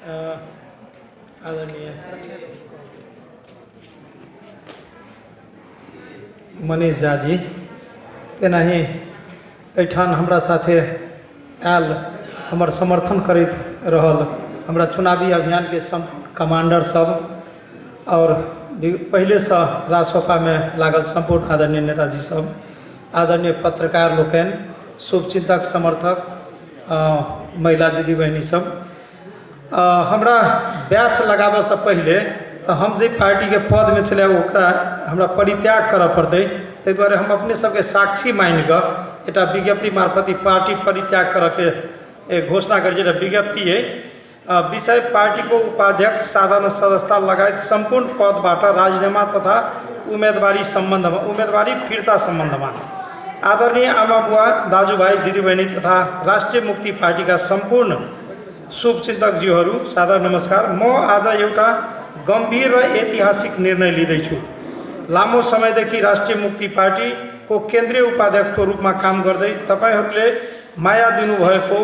आदरणीय मनीष झा जी तेनाही एठान हमरा साथे आयल हमर समर्थन करैत रहल हमरा चुनावी अभियान के कमांडर सब और पहले से रासोपा में लागल संपूर्ण आदरणीय नेताजी सब, आदरणीय पत्रकार लोकन, शुभचिंतक समर्थक, महिला दीदी बहनी सब, हमरा बैच लगाबे से पहले हम जे पार्टी के पद में चले ओकरा हमरा परित्याग करऽ पड़ते, ताहि दुआरे हम अपने सबके साक्षी मान कऽ एटा विज्ञप्ति मार्फत पार्टी परित्याग करऽ के घोषणा कर विज्ञप्ति है। विषय पार्टी को उपाध्यक्ष, साधारण सदस्यता लगायत संपूर्ण पदबाट राजीनामा तथा उम्मेदवारी फिर्ता सम्बन्धमा आदरणीय आमा बुवा, दाजुभाइ, दिदीबहिनी तथा राष्ट्रिय मुक्ति पार्टी का संपूर्ण शुभचिन्तकज्यूहरू सादर नमस्कार। म आज एउटा गंभीर र ऐतिहासिक निर्णय लिँदैछु। लामो समयदेखि राष्ट्रिय मुक्ति पार्टी को केन्द्रीय उपाध्यक्ष को रूप में काम गर्दै तपाईहरूले माया दिनुभएको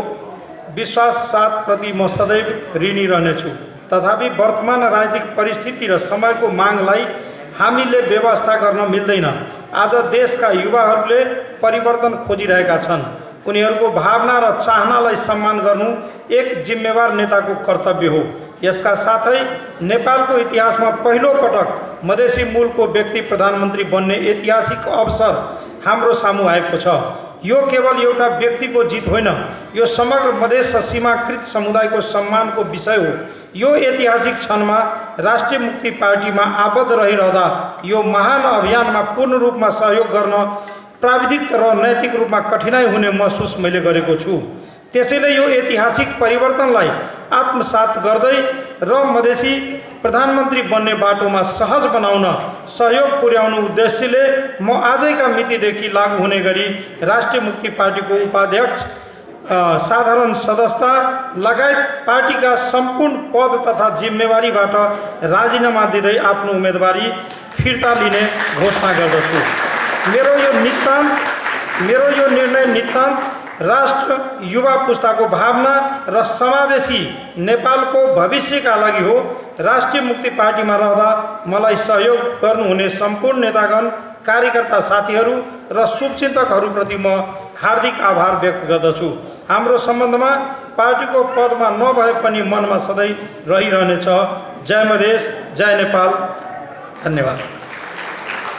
विश्वास साथ प्रति म सदैव ऋणी रहनेछु। तथापि वर्तमान राजनीतिक परिस्थिति र समयको मागलाई हामीले व्यवस्था गर्न मिल्दैन। आज देशका युवाहरूले परिवर्तन खोजिरहेका छन्। उनीहरूको भावना र चाहनालाई सम्मान गर्नु एक जिम्मेवार नेताको कर्तव्य हो। यसका साथै नेपालको इतिहासमा पहिलो पटक मधेसी मूलको व्यक्ति प्रधानमन्त्री बन्ने ऐतिहासिक अवसर हाम्रो सामु आएको छ। यो केवल एउटा व्यक्तिको जित होइन, यो समग्र मधेस सीमाकृत समुदायको सम्मानको विषय हो। यो ऐतिहासिक क्षणमा राष्ट्रिय मुक्ति पार्टीमा आबद्ध रहिरहँदा यो महान अभियानमा पूर्ण रूपमा सहयोग गर्न प्राविधिक र नैतिक रूपमा कठिनाई हुने महसुस मैले गरेको छु। त्यसैले यो ऐतिहासिक परिवर्तनलाई आत्मसात गर्दै र मधेसी प्रधानमन्त्री बन्ने बाटोमा सहज बनाउन सहयोग पुर्याउनु उद्देश्यले म आजैका मितिदेखि लागू हुने गरी राष्ट्रिय मुक्ति पार्टीको उपाध्यक्ष, साधारण सदस्यता लगायत पार्टीका सम्पूर्ण पद तथा जिम्मेवारीबाट राजीनामा दिँदै आफ्नो उम्मेदवारी फिर्ता लिने घोषणा गर्दछु। मेरो यो निर्णय नितान्त राष्ट्र युवा पुस्ताको भावना र समावेशी नेपालको भविष्यका लागि हो। राष्ट्रिय मुक्ति पार्टीमा रहँदा मलाई सहयोग गर्नुहुने सम्पूर्ण नेतागण, कार्यकर्ता साथीहरू र शुभचिन्तकहरूप्रति म हार्दिक आभार व्यक्त गर्दछु। हाम्रो सम्बन्धमा पार्टीको पदमा नभए पनि मनमा सधैँ रहिरहनेछ। जय मधेस, जय नेपाल। धन्यवाद।